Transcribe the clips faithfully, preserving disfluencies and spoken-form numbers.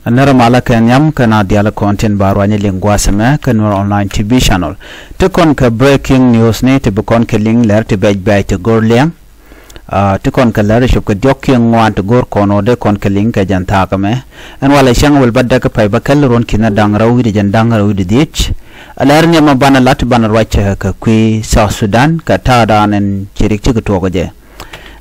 Nɛrɛ malä kɛ nhiam kɛ na dial kɔn tin ba ruany liŋ gua̱a̱th ɛmɛ kɛ Nuer Online T V channel. Ti kɔn kɛ breaking news ni ti bi kɔn kɛ liŋ lɛr ti bɛc bɛc ti go̱r liɛŋ. Ah, ti kɔn kɛ lɛr cop kɛ diɔ̱k kiɛ ŋuan ti go̱r kɔn wä dee kɔn kɛ liŋ kɛ jɛn thaak ɛmɛ. Ɛn walɛ cäŋ wel ba däk pay ba kɛl ruɔ̱n ki̱n da̱ŋ rɛw wi̱cdɛ jɛn da̱ŋ rɛw wi̱cdɛ dhiec. Lɛr nhiam ma banɛ lat banɛ ruac kɛ kui̱ South Sudan kɛ ta̱a̱ da̱a̱n ɛn ci rik cikɛ tuɔɔk jɛ.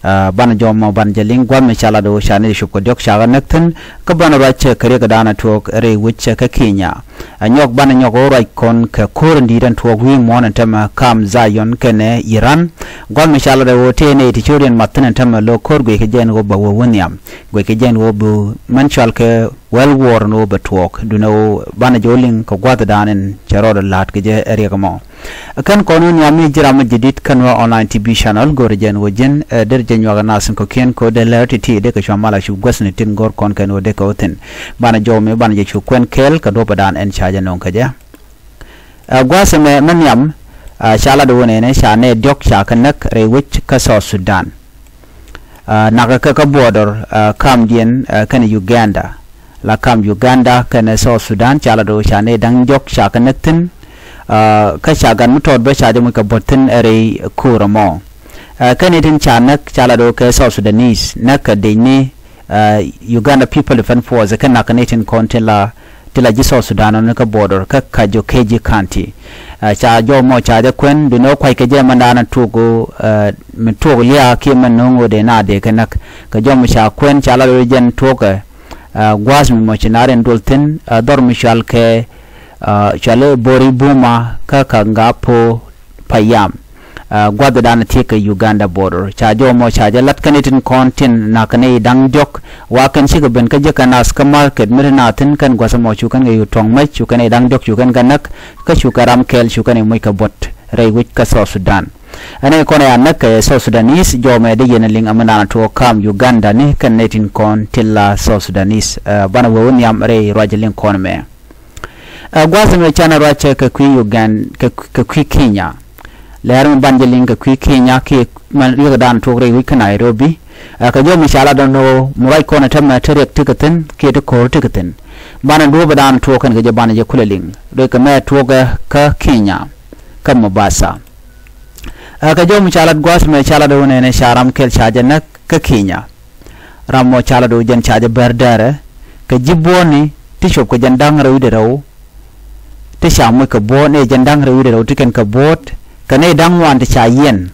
Ah, banɛ jɔmɔ banɛ jɛ liŋ gua̱th mi ca lat ɣöö ca ni cop kɛ diɔ̱k ca kɛ näk thi̱n. Kä banɛ ruac kɛ riɛk da̱a̱n ɛ tuɔɔk rɛy wec kɛ Kenya. Ɛ nyɔk banɛ nyɔk ɣöö ruac kɔn kɛ ko̱r in di̱i̱t ɛn tuɔɔk wi̱i̱ muɔ̱ɔ̱n ɛn tämɛ kam Zion kɛnɛ Iran. Gua̱th mi ca lat ɣöö tëë nɛy ti ci riɛn mat thi̱n ɛn tämɛ lo̱k ko̱r guic kɛ jɛ ɛn ɣöö bɛ wä wä nhiam. Guic kɛ jɛ ɛn ɣöö bi mɛn cɔal kɛ World War ni wä bɛ tuɔɔk. Dunɛ wä banɛ jɛ wä liŋ kɛ gua̱th da̱a̱n in cɛ rɔɔdɛ la̱a̱t kɛ jɛ ɛ riɛk ɛmɔ. Kɛn kɔn wä nhiam mi ji̱ ram mi ji̱ di̱t kɛn wä Online T V channel go̱rɛ jɛn wä ji̱n, eh, der jɛ nyuak ɛ nath in kɔ̱kiɛn kɛ wä dee lɛr ti̱ti̱ dee kɛ cua mal a cu guäth ni tin go̱r kɔn kɛn wä dee kɛ wä thi̱n. Banɛ jɔw mi banɛ jɛ cu kuɛn kɛɛl kɛ duɔ̱pɛ da̱a̱n ɛn ca jɛ no̱o̱ŋ kɛ jɛ. Eh, gua̱a̱th ɛmɛ mi nhiam, eh, ca lat wä nɛnɛ ca nɛy diɔ̱k ca kɛ näk rɛy wec kä South Sudan. Ah, nakä kä kä border, ah, kamdiɛn, ah, kɛnɛ Uganda. La kam Uganda kɛnɛ South Sudan ca la do̱ ca nɛy da̱ŋ diɔ̱k ca kɛ näk thi̱n. Ah, kä ca gat mi tɔɔt bä ca jɛ muc kɛ buɔ̱t thi̱n ɛ rɛy ko̱r ɛmɔ. Ah, kɛnɛ tin ca näk ca la do̱ kɛ South Sudanese näk kɛ dec ni, ah, Uganda People Defense Force kɛ nakä ni tin kɔn tin la ti la ji̱ South Sudan ɔni kä border kä Kajo Keji County. Ah, ca jɔw mɔ ca jɛ kuɛn bi nɔ kuac kɛ jɛ mɛn da̱a̱n tuɔk, ah, mi tuɔk lia̱a̱ kiɛ mɛn no̱o̱ŋ ɣöö dee na dee kɛ näk. Kɛ jɔw mɔ ca kuɛn ca la rɔ jɛn tuɔkɛ, ah, gua̱a̱th mi mɔ ci na rin duɔl thi̱n, ah, dhɔr mi cual kɛ, ah, cual i̱ Bori Buma kä Kangapo Payam. Ah, gua̱thdan thiek kɛ Uganda border. Ca jɔw mɔ ca jɛ lat kɛn itin kɔn tin nakä ni da̱ŋ diɔ̱k. Wa kɛn cikɛ ben kä ji̱ kɛ nath kä market mi ti nath thi̱n kɛn gua̱th mɔ cu kɛn kɛ yu tuɔ̱ŋ mec cu kɛn ida̱ŋ diɔ̱k cu kɛn kɛ näk. Kä cu kɛ ram kɛɛl cu kɛn imuc kɛ buɔ̱t rɛy wec kä South Sudan. Ɛn i̱ kɔn ɛ anäk kɛ South Sudanese jɔw mɛ dee yɛn liŋ ɛmɛ naan tuɔɔk kam Uganda ni kɛn nɛy tin kɔn tin la South Sudanese. Ah, banɛ wee wä nhiam rɛy ruac liŋ kɔn mɛ. Ɛ gua̱a̱th ɛmɛ canɛ ruac kɛ kui̱ Uganda kɛ, kɛ kui̱ Kenya. Lɛr mi ban jɛ liŋ kɛ kui̱ Kenya kiɛ mɛn riɛkdan tuɔk rɛy wec kä Nairobi. Ɛ kɛ jɔw mi ca la dɔ̱ŋ ni ɣöö mi ruac kɔn ɛ tämɛ te riɛk tekɛ thi̱n kiɛ te ko̱r tekɛ thi̱n. Banɛ duɔ̱ɔ̱pdan tuɔk kɛn kɛ jɛ banɛ jɛ kulɛ liŋ. Riɛk kɛ mɛ tuɔkɛ kä Kenya kä Mombasa. Ɛ kɛ jɔw mi ca lat gua̱a̱th ɛmɛ ca la dɔ̱ŋ nɛnɛ ca ram kɛl ca jɛ näk kä Kenya. Ram mɔ ca la do̱ jɛn ca jɛ bɛr dɛrɛ kɛ ji̱ buɔ̱ɔ̱ni ti cop kɛ jɛn da̱ŋ rɛw wi̱cdɛ rɛw. Ti ca moc kɛ buɔ̱ɔ̱t ni jɛn da̱ŋ rɛw wi̱cdɛ rɛw ti kɛn kɛ buɔ̱ɔ̱t kɛ ni da̱ŋ ŋuan ti ca yiɛn.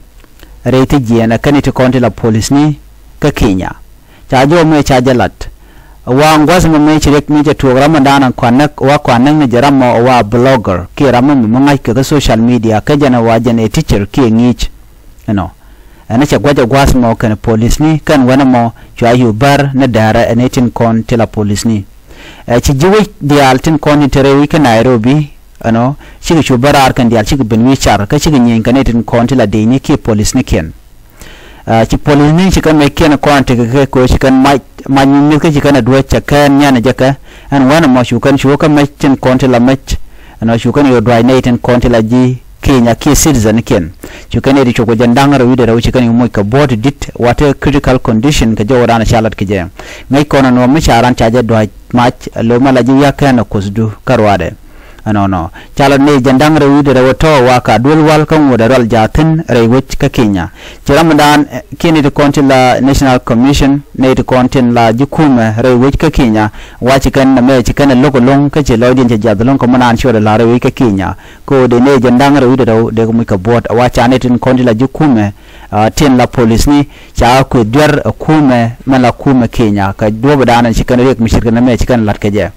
Rɛy ti jiɛɛn ɛ kɛn ti kɔn ti la polisni kä Kenya. Ca jɔw mɛ ca jɛ lat. Wa gua̱th mɔ mɛ ci riɛk mi jɛ tuɔɔk ram mɔ da̱a̱n kuan näk wa kuan näk ni jɛ ram mɔ wa blogger kiɛ ram mɔ mɛ ŋa̱c kɛ kä social media kä jɛn ɛ wa jɛn ɛ teacher kiɛ ŋi̱i̱c. Ɛnɔ. Ɛn cɛ gua̱c ɛ gua̱a̱th mɔ kɛn polisni kɛn wänɛ mɔ cua yu bär ni dɛrɛ ɛn itin kɔn ti la polisni. Ɛ ci ji̱ wec diaal tin kɔn tin te rɛy wec kä Nairobi. Ɛnɔ cikɛ cu bär raar kɛn diaal cikɛ ben wi̱i̱ car kä cikɛ nyieny kɛn itin kɔn ti la dicni kiɛ polisni kiɛn. Ɛ ci polisni ci kɛn mɛ kiɛn kɔn tekɛ kɛ ko̱ ci kɛn mac mac mi mi̱th kä ci kɛn ɛ duäc cɛ kɛn nyan ɛ jɛ kɛ. Ɛn wänɛ mɔ cu kɛn cu kä mɛc tin kɔn ti la mɛc. Ɛnɔ cu kɛn yɔ duac nɛy tin kɔn ti la ji̱ Kenya kiɛ citizen kiɛn. Cu kɛn ɛ ti cop kɛ jɛn da̱ŋ rɛw wi̱cdɛ rɛw ci kɛn i̱ moc kɛ buɔ̱ɔ̱t di̱t wa te critical condition kɛ jɔwdan ca lat kɛ jɛ. Ŋäc kɔn ɛn ɣöö mi ca ran ca jɛ dua̱c mac lo̱ ma la ji̱ wiak kɛn ɛ kuothdu kä ruaadɛ. Ɛnɔnɔ ca lat ni jɛn da̱ŋ rɛw wi̱cdɛ rɛw ɛ tɔ̱ wa ka duel wal kä ŋuɔ̱t ɛ rual jaathin rɛy wec kä Kenya. Ci ramdan kiɛ ni ti kɔn tin la National Commission ni ti kɔn tin la ji̱ kumɛ rɛy wec kä Kenya. Wa ci kɛn nɛmɛ ci kɛn ɛ lo̱k ɛlɔ̱ŋ kä ci lɔcdiɛn cɛ jiath ɛlɔ̱ŋ kä mi naan ci ɣɔt ɛ la̱r rɛy wec kä Kenya. Kä ɣöö dee nɛy jɛn da̱ŋ rɛw wi̱cdɛ rɛw dee kɛ muc kɛ buɔ̱ɔ̱t a wa ca nɛy tin kɔn ti la ji̱ kumɛ. Ah, tin la polisni ca kueth duer ɛ kumɛ mɛn la kumɛ Kenya kɛ duɔ̱ɔ̱pdan ɛn ci kɛn riɛk mi ce̱tkɛ nɛmɛ ci kɛn la̱t kɛ jɛ.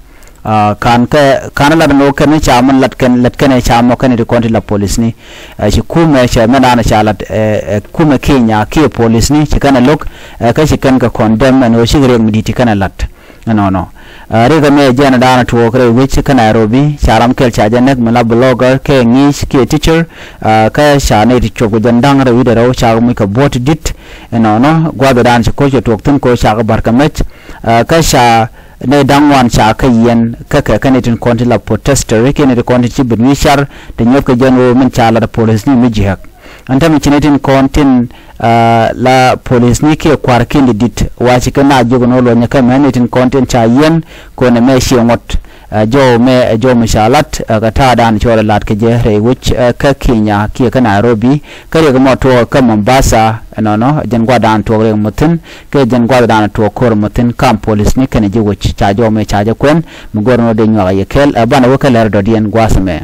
Ah, ka̱n kɛ ka̱n lat ɛn ɣöö kɛn ca mɛn la̱t kɛn la̱t kɛn ɛ ca mɔ kɛn ti kɔn ti la polisni. Ɛ ci kumɛ cɛ mɛn dan ca la̱t ɛ kumɛ Kenya kiɛ polisni ci kɛn ɛ lo̱k. Ɛ kä ci kɛn kɛ condemn ɛn ɣöö cikɛ riɛk mi di̱t ti kɛn ɛ la̱t. Ɛnɔnɔ. Ɛ riɛk ɛmɛ jɛn da̱a̱n tuɔɔk rɛy wec kä Nairobi ca ram kɛl ca jɛ näk mi la blogger kɛ ŋi̱i̱c kiɛ teacher. Ɛ kä ca nɛy ti cop kɛ jɛn da̱ŋ rɛw wi̱cdɛ rɛw ca kɛ muc kɛ buɔ̱t di̱t. Ɛnɔnɔ gua̱thdan ci ko̱c kɛ tuɔɔk thi̱n ko̱ ca kɛ ba̱r kɛ mɛc. Ɛ kä ca nɛy da̱ŋ ŋuan ca kɛ yiɛn kä kɛ kä nɛy tin kɔn ti la protester kiɛ nɛy ti kɔn ti ci ben wi̱i̱ car ti nyuɔ̱th kɛ jɛn ɣöö min ca lat polisni mi jiääk. Ɛn täämɛ ci nɛy tin kɔn tin Aa, la polisni kiɛ kua̱r ki̱n di̱t wa ci kɛ na jiök ni wä luɔ̱nyɛ kä mɛn ni tin kɔn tin ca yiɛn kɔn ɛmɛ ciɛ ŋuɔ̱t. Aa, jɔw mɛ ɛ jɔw mi ca lat, aa, kɛ ta̱a̱dan cɔɔl ɛ lat kɛ jɛ rɛy wec, aa, kä Kenya kiɛ kä Nairobi, kä riɛk mɔ tuɔɔk kä Mombasa, ɛnɔnɔ jɛn gua̱dan tuɔɔk riɛk mɔ thi̱n kɛ jɛn gua̱dan tuɔɔk ko̱r mɔ thi̱n kam polisni kɛnɛ ji̱ wec. Ca jɔw mɛ ca jɛ kuɛn mi go̱r ni wä dee nyuak a yɛ kɛl, aa, banɛ wä kä lɛr dɔ̱diɛn gua̱a̱th ɛmɛ.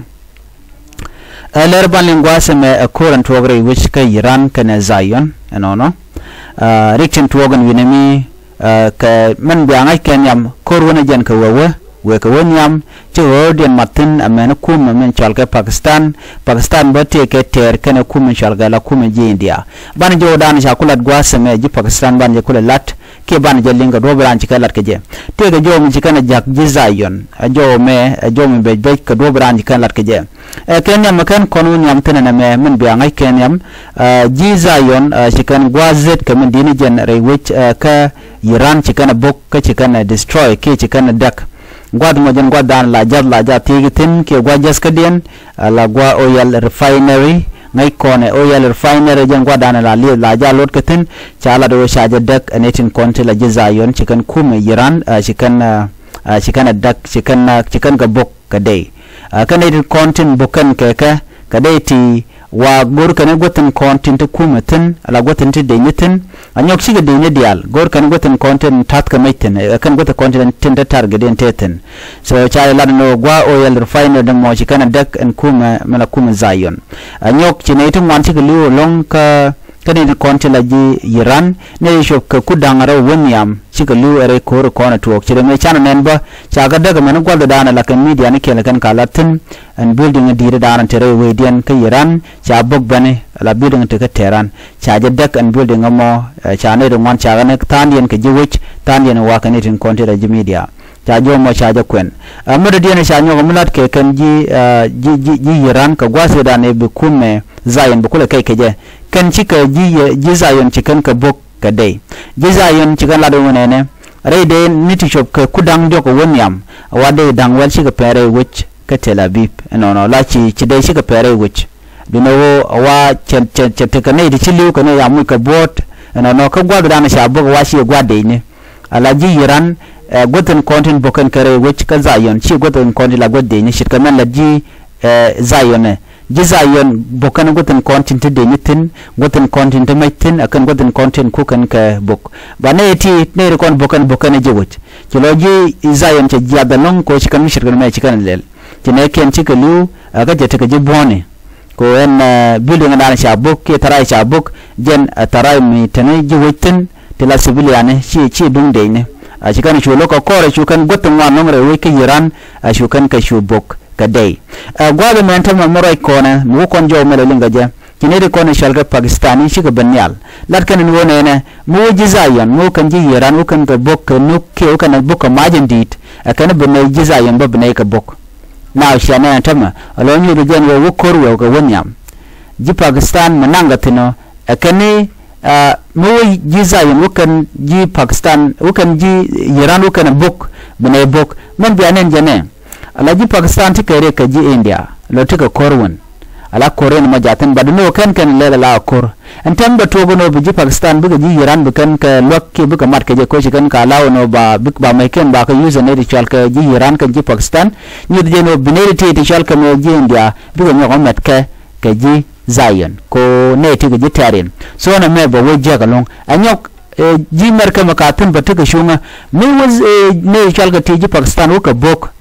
Ɛ lɛr ban liŋ gua̱a̱th ɛmɛ ɛ ko̱r ɛn tuɔɔk rɛy wec kä Iran kɛnɛ Zion ɛnɔnɔ. Aa, rik tin tuɔɔk ɛn wi̱nɛ mi, aa, kɛ mɛn bia ŋa̱c kɛ nhiam ko̱r wänɛ jɛn kɛ wee wee wee kɛ wee nhiam ci ɣöödiɛn mat thi̱n ɛmɛn kumɛ mɛn cɔal kɛ Pakistan. Pakistan bä tëë kɛ tɛɛr kɛnɛ kumɛ cɔal kɛ la kumɛ ji̱ India. Banɛ jɛ wä da̱a̱n ca ku lat gua̱a̱th ɛmɛ ji̱ Pakistan banɛ jɛ ku lɛ lat kiɛ banɛ jɛ liŋ kɛ duɔ̱ɔ̱p raan ci kɛ lat kɛ jɛ. Tëëkɛ jɔw mi ci kɛn ɛ ja̱k ji̱ Zion, ɛ jɔw mɛ ɛ jɔw mi bec bec kɛ duɔ̱ɔ̱p raan ci kɛn lat kɛ jɛ. Ɛ kɛ nhiam ɛ kɛn kɔn wä nhiam thi̱n ɛnɛ mɛ min bia ŋa̱c kɛ nhiam. Ɛ ji̱ Zion, ɛ ci kɛn gua̱a̱th zet kɛ min di̱t ni jɛn rɛy wec, ɛ kä Iran ci kɛn ɛ bok kä ci kɛn ɛ destroy kiɛ ci kɛn ɛ däk. Gua̱a̱th mɔ jɛn gua̱a̱th dan la jath la jath thiec thi̱n kiɛ gua̱a̱th jäth kädiɛn, ɛ la gua̱a̱th oil refinery, ŋäc kɔn ɛ oil refinery jɛn gua̱a̱th dan la lieth la jath lot kä thi̱n. Ca lat ɣöö ca jɛ däk ɛ ni tin kɔn ti la ji̱ Zion ci kɛn kumɛ Iran, ɛ ci kɛn, ɛ, ɛ ci kɛn ɛ däk ci kɛn, ɛ ci kɛn kɛ bok kɛ dey. Ɛ kɛn ni tin kɔn tin bok kɛn kɛ kɛ kɛ dey ti wa go̱r kɛn ni guäth tin kɔn tin ti kumɛ thi̱n la guäth tin ti deny ni thi̱n. A nyɔk cikɛ deny ni diaal go̱r kɛn guäth tin kɔn tin ta̱th kɛ mec thi̱n, ɛ kɛn guäth tin kɔn tin ti target in te thi̱n. So ca jɛ lat ni ɣöö gua̱a̱th oil refinery ni mɔ ci kɛn ɛ däk ɛn kumɛ mɛ la kumɛ Zion. A nyɔk ci nɛy ti ŋuan cikɛ li̱w ɛlɔ̱ŋ kä kä nɛy ti kɔn ti la ji̱ Iran nɛy ti cop kɛ kut da̱ŋ rɛw wä nhiam cikɛ li̱w ɛ rɛy ko̱r kɔn ɛ tuɔɔk ci rɛ mëë canɛ nɛn bä. Ca kɛ däk ɛmɛn gua̱th ɛ da̱a̱n ɛ la kɛn media ni kɛl ɛ kɛn ka la thi̱n. Ɛn building di̱i̱t ɛ da̱a̱n ɛ te rɛy wecdiɛn kä Iran ca bok bäni ɛ la building te kä Tehran. Ca jɛ däk ɛn building ɛmɔ, ɛ ca nɛy ti ŋuan ca kɛ ni tha̱a̱ŋdiɛn kɛ ji̱ wec tha̱a̱ŋdiɛn ɛ wa̱a̱ kɛ nɛy ti kɔn ti la ji̱ media. Ca jɔw mɔ ca jɛ kuɛn. Ɛ mut diɛn ca nyɔk mi lat kɛ kɛn ji̱, ɛ, ji̱, ji̱, ji̱ Iran kɛ gua̱a̱th ëëdan ëë bi kumɛ Zion bi kulɛ kɛc kɛ jɛ. Kɛn cikɛ ji̱, ji̱ Zion ci kɛn kɛ bok kɛ dey. Ji̱ Zion ci kɛn lat ɣöö nɛnɛ rɛy dee ni ti cop kɛ ku da̱ŋ diɔ̱k kɛ wä nhiam. Wa dey da̱ŋ wäl cikɛ pɛn rɛy wec kä Tel Aviv ɛnɔnɔ la ci, ci dey cikɛ pɛn rɛy wec. Duundɛ ɣöö a wa cɛ, cɛ, cɛ tekɛ nɛy ti ci li̱w kɛ nɛy a muc kɛ buɔ̱ɔ̱t ɛnɔnɔ kä gua̱a̱th ëëdan ca bok wa ci gua̱a̱th dey ni. Ala ji̱ Iran, ɛ, guäth in kɔn tin bok kɛn kɛ rɛy wec kä Zion ci guäth in kɔn tin la guäth dec ni ce̱tkɛ mɛn la ji̱, ɛ, Zion ɛ. Ji̱ Zion bok kɛn guäth in kɔn tin ti dec ni thi̱n, guäth in kɔn tin ti mec thi̱n, ɛ kɛn guäth in kɔn tin ku kɛn kɛ bok. Ba nɛy ti, nɛy ti kɔn bok kɛn bok kɛn ji̱ wec. Ci lɔ ji̱ Zion cɛ jiath ɛlɔ̱ŋ kɛ ɣöö ci kɛn mi ce̱tkɛ mɛ ci kɛn lɛl. Ci nɛy kiɛn cikɛ li̱w, ɛ, kä cɛ tekɛ ji̱ buɔ̱ɔ̱ni. Kɛ ɣöö ɛn, ɛ, building dan ca bok kiɛ tharay ca bok jɛn, ɛ, tharay mi teni ji̱ wec thi̱n ti la civilian ni ci, ci duŋ dec ni. A ci kɛn cu lo̱k kɛ kɔr a cu kɛn guäth ti ŋuan nɔŋ rɛy wec kä Iran a cu kɛn kɛ cu bok kɛ dec. Ɛ, gua̱a̱th ɛmɛn tämɛ mi ruac kɔnɛ mi wä kɔn jɔw mɛl ɛ liŋ kɛ jɛ. Ci nɛy ti kɔn ɛ cɔal kɛ Pakistan ni cikɛ ben nhial. Lat kɛn ni wä nɛnɛ mi wä ji̱ Zion mi wä kɛn ji̱ Iran wä kɛn kɛ bok kɛ nuk kiɛ wä kɛn bok kɛ mac in di̱i̱t. Ɛ kɛn bi nɛy ji̱ Zion bä bi nɛy kɛ bok. Now cia nɛn tämɛ a lɔ nyuth jɛn wä wä ko̱r wä kɛ wä nhiam. Ji̱ Pakistan mi naŋ kɛ thi̱n ɔ ɛ kɛn ni, ɛ, mi wä ji̱ Zion wä kɛn ji̱ Pakistan wä kɛn ji̱ Iran wä kɛn ɛ bok bi nɛy bok mɛn bia nɛn jɛ nɛ. A la ji̱ Pakistan ti kɛ riɛk kɛ ji̱ India lɔ ti kɛ ko̱r wän. A la ko̱r in mɔ jathin bat ni wä kɛn kɛn lɛl a la ko̱r. Ɛn tɛm bɛ tuɔk ɛn ɣöö bi ji̱ Pakistan bikɛ ji̱ Iran bi kɛn kɛ luäk kiɛ bikɛ mat kɛ jɛ koci kɛn ka law ɛn ɣöö ba, bi, ba mɛckiɛn ba kɛ yuth ɛ nɛy ti cɔal kɛ ji̱ Iran kɛn ji̱ Pakistan. Nyuth jɛ ɛn ɣöö bi nɛy ti ti cɔal kɛ mɛ ji̱ India bikɛ nyɔk ɛ mɛt kɛ kɛ ji̱ Zion ko nɛy ti kɛ ji̱ tɛ̈riɛn. So ɛn ɛmɛ bɛ wec jiäk ɛlɔ̱ŋ ɛ nyɔk, ɛ, ji̱ Mɛrkɛ mɛ ka thi̱n bɛ tekɛ cuŋä mi wä, ɛ, nɛy ti cɔal kɛ ti ji̱ Pakistan wä kɛ bok.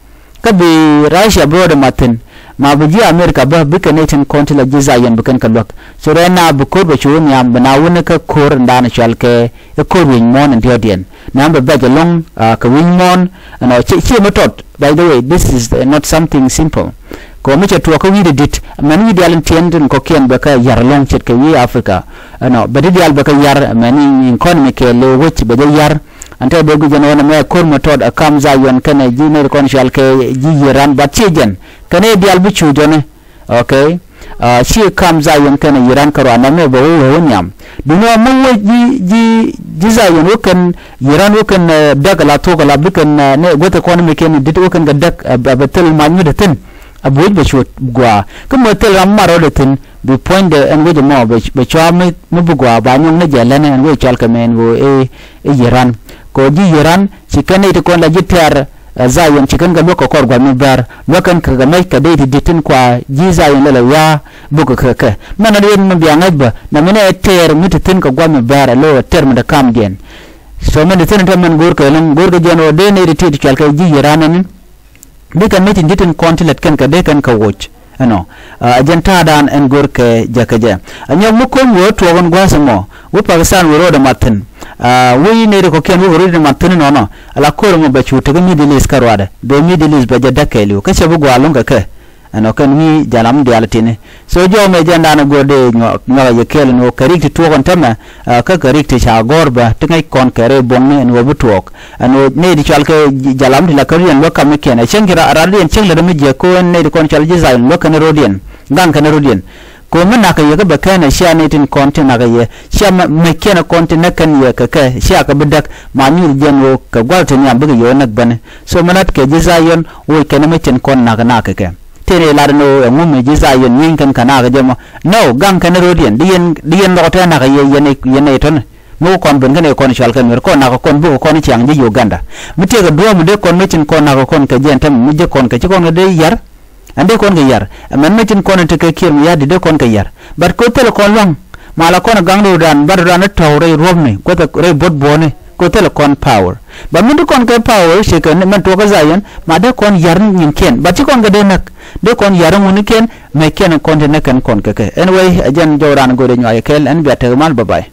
Kä bi Russia bi rɔɔdɛ mat thi̱n ma bi ji̱ America bä bikɛ nɛy tin kɔn ti la ji̱ Zion bi kɛn kɛ luäk. So rɛy na bi ko̱r bɛ cu wä nhiam bi na wä ni kä ko̱r in da̱a̱n cɔal kɛ i̱ ko̱r wi̱i̱ny muɔ̱ɔ̱n in diɔ̱ɔ̱diɛn. Nhiam bɛ bɛc ɛlɔ̱ŋ, ah, kɛ wi̱i̱ny muɔ̱ɔ̱n. Ɛnɔ ci, ci mi tɔt, by the way, this is, uh, not something simple. Kɛ ɣöö mi cɛ tuɔɔk kä wi̱i̱dɛ di̱t mɛn wi̱i̱ diaal in tiɛn tin kɔ̱kiɛn bɛ kɛ ya̱r ɛlɔ̱ŋ ce̱tkɛ wi̱i̱ Africa. Ɛnɔ bɛ ti diaal bɛ kɛ ya̱r mɛn in, in economy kɛ lëë wec bɛ jɛ ya̱r. Ɛn tɛ dee guic ɛn ɣän ɛmɛ ko̱r mi tɔt ɛ kam Zion kɛnɛ ji̱ nɛy ti kɔn cɔal kɛ ji̱ Iran, but ciɛ jɛn kɛnɛ diaal bi cu jɔni. Okay. Ah, ciɛ kam Zion kɛnɛ Iran kɛ ruan ɛmɛ bɛ wä wee wä nhiam. Duundɛ ɣöö mi wä ji̱, ji̱, ji̱ Zion wä kɛn Iran wä kɛn, eh, däk ala thok ala bi kɛn, eh, nɛ guäth kɔn mi kɛn dit wä kɛn kɛ däk, eh, bɛ thil mac mi dee thi̱n. A bi wec bɛ cuɔt gua̱a̱ kä mi thil ram mar rɔɔdɛ thi̱n. Bi puɔ̱nydɛ ɛn wec ɛmɔ bɛ cua mi bi gɔaa ba nyɔk ni jɛ lɛn ɛn wec cɔal kɛ mɛ ɛn ɣöö i̱ Yiran. Kɛ ɣöö ji̱ Yiran ci kɛn nɛy ti kɔn la ji̱ tɛ̈r, ɛ, Zion ci kɛn kɛ luäk kɛ kɔr gua̱th mi bɛr luäk kɛn kɛ kɛ mec kɛ dee ti di̱t tin kua ji̱ Zion lɛ lɛ wiaa buk kɛ kɛ. Mɛn ɣän ɣöö mi bia ŋäc bä na mi nɛ tɛɛr mi ti thi̱n kɛ gua̱th mi bɛr ɛ lo̱ tɛɛr mi te kamdiɛn. So mɛn ti thi̱n te mɛn go̱o̱r kɛ lo̱ŋ go̱o̱r kɛ jɛn ɣöö dee nɛy ti ti cɔal kɛ ji̱ Yiran ɛn bikɛ mec tin ji̱ tin kɔn ti lät kɛn kɛ dee kɛn kɛ woc. Ɛnɔ, ɛ jɛn ta̱a̱dan ɛn go̱r kɛ jɛ kɛ jɛ. Ɛ nyɔk mi ko̱n wee tuɔɔk ɛn gua̱a̱th ɛmɔ wee Pakistan wee ro̱o̱dɛ mat thi̱n. Wee nɛy ti kɔ̱kiɛn wee ro̱o̱dɛ mat thi̱n ɛnɔnɔ. Ala ko̱r ɛmɔ bɛ cu tekɛ Middle East kä ruaadɛ bɛ Middle East bɛ jɛ däk kɛɛliw kä cɛ bi gɔaa lo̱ŋ kɛ kɛ. Ɛnɔ kɛn wi̱i̱ jalam diaal tini. So jɔw mɛ jɛn da̱a̱n go̱r dee nyuak a yɛ kɛɛl ɛn ɣöö kɛ rik ti tuɔɔk ɛn tämɛ, kä kɛ rik ti ca gɔ̱r bä ti ŋäc kɔn kɛ rɛy buɔ̱ŋni ɛn ɣöö bi tuɔɔk. Ɛn ɣöö nɛy ti cɔal kɛ jalam ti la kä riɛn luäk kam ni kiɛn ɛ cäŋ ci rat riɛn cäŋ lät mi jiɛk ko̱ ɛn nɛy ti kɔn cɔal ji̱ Zion luäk kɛn rɔ̱diɛn gaŋ kɛn rɔ̱diɛn. Ko̱ mi nakä yɛ kä bɛ kɛn ɛ cia nɛy tin kɔn ti nakä yɛ cia mɛ kiɛn ɛ kɔn ti näk kɛn yɛ kɛ kɛ cia kɛ bi däk ma nyuur jɛn ɣöö kɛ gua̱l ti nhiam bikɛ yɛ ɣöö näk bäni. So mi lat kɛ ji̱ Zion ɣöö kɛn ɛ mi tin kɔn nakä nakä kɛ. Tëë nɛy lat ɛn ɣöö ɛŋu mi ji̱ Zion nyieeny kɛn kɛ nakä jɛ mɔ. No, gaŋ kɛn rɔ̱diɛn di yɛn di yɛn nhɔk tɛn nakä yɛ yɛn nɛy tɔ̱ni. Mi wä kɔn ben kä nɛy kɔn cual kɛ nuɛr kɔn nakä kɔn bukɛ kɔn ciaŋ ji̱ Uganda. Mi tiɛkɛ duɔ̱ɔ̱p mi dee kɔn mi cin kɔn nakä kɔn kɛ jiɛn tämɛ mi ji̱ kɔn kɛ ci kɔn kɛ dee yar. Ɛn dee kɔn kɛ yar ɛmɛn mi cin kɔn in tekɛ kiɛr mi ya̱r di dee kɔn kɛ yar. But kɛ thilɛ kɔn lua̱ŋ. Ma la kɔn gaŋ rɔ̱dan bat rɔ̱dan tɔ̱w rɛy ruɔ̱pni kuoth rɛy buɔ̱t buɔ̱ɔ̱ni kɛ thilɛ kɔn power. But mi di kɔn kɛ power ci kɛ mɛn tuɔɔk kä Zion ma dee kɔn yar nyinkiɛn but ci kɔn kɛ dee näk. Dee kɔn yar ŋunikiɛn mɛkiɛn kɔn ti näk kɛn kɔn kɛ kɛ. Anyway, ɛ jɛn jɔw raan go̱o̱dɛ nyuac kɛl ɛn bia tek mal, bye bye.